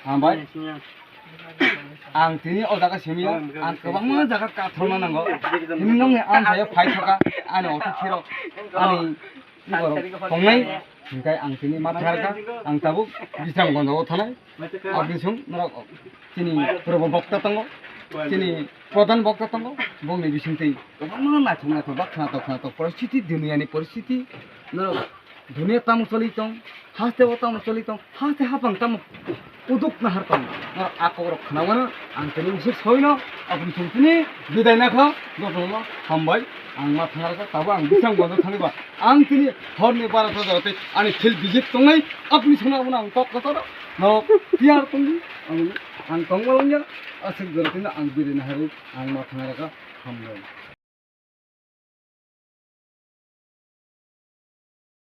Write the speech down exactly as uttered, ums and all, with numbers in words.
Hambai. Ang tini o jaga simi ya, ang kwbangma jaga kathorna nango. Tini nongni ang sayo phai thoka, ani auto phiro, ani borok tongnai, hinkhe ang tini ma tharka, ang tabuk bisrang gonda o thanai. Aboni song norok chini purbo bokta tongo, chini pradhan bokta tongo, bongni bisingtwi kwbangma naithok naithok ba khnatok khnatok poristiti, duniyani poristiti norok Dunia tamo choli tong, haste o tamo choli tong, haste hapang tamo uduk nahar tong. Nor akok rok khna mano, ang tini usik soino, aboni song tini bidai nakha, jotono hambai, ang ma thangar kha, tabo ang bisang bondo thangba. Ang tini horni bara ta jora tei ani field visit tongnai, aboni song abono ang kok kotor, no tiyar tongdi, ang, ang tong malangya, asik jora tini ang bidai nahari, ang ma thangar kha, hambai.